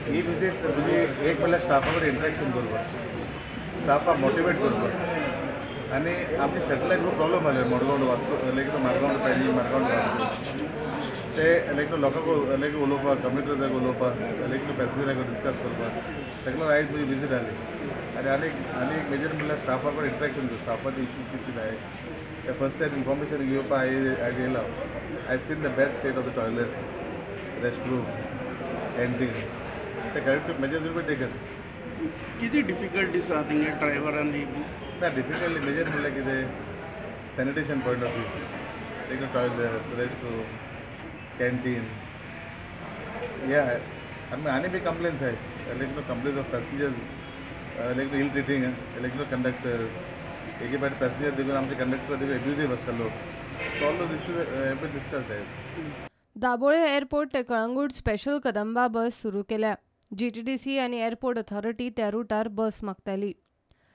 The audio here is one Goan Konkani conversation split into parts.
ही विजीट म्हणजे एक म्हणल्यार स्टाफा कडेन इंटरेक्शन करपाक, स्टाफाक मोटिवेट करपाक आनी आमचे सेटलायट खूब प्रॉब्लम जाले मडगांव वास्को लायक मारगांव पणजी मारगांव वास्को ते लायक लोकांक लायक उलोवपाक कम्युनिटीक उलोवपाक लायक पॅसेंजराक डिस्कस करपाक ताका लागून आयज म्हजी विजीट जाली. आनी आनी आनी एक मेजर म्हणल्यार स्टाफा कडेन इंटरेक्शन करता, स्टाफाचे इश्यूज कितें आहाय ते फर्स्ट टायम इन्फॉर्मेशन घेवपाक आयज येयला. I seen the bad state of the toilets, rest room, canteen. ते corrective measures will be taken. किती डिफिकल्टीज आहा थिंगा ड्रायव्हरांनी? ना डिफिकल्टी मेजर म्हणल्यार कितें सॅनिटेशन पॉयंट ऑफ व्यू, एक टॉयलेट, रेस्ट रूम, कॅन्टीन हे आहाय. आनी आनी बी कंप्लेन्स आहाय like complaints of passengers like ill treating like conductor. एक फावट पॅसेंजर देखून आमचे कंडक्टर देखून एब्युजीव आसता लोक. So all those issues have been discussed आयज. दाबोळे एअरपोर्ट ते कळंगूट स्पेशल कदंबा बस सुरू केल्या. जीटीडीसी आनी एअरपोर्ट अथॉरिटी त्या रुटार बस मागताली.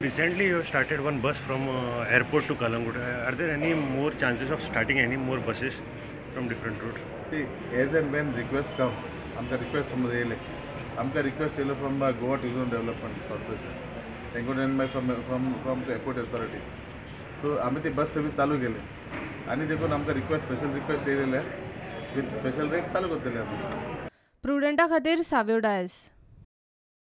Recently you have started one bus from airport to Calangute. Are there any more chances of starting any more buses from different routes? See, as and when requests come, आमकां रिक्वेस्ट समज येयले, आमकां रिक्वेस्ट येयलो from Goa tourism development corporation, तेंकडल्यान मागीर from from airport authority. So आमी ती बस सर्वीस चालू केली आनी देखून आमकां रिक्वेस्ट स्पेशल रिक्वेस्ट येयलेले विथ स्पेशल रेट चालू करतले आमी. प्रुडंटा खातीर साव्यो डायस.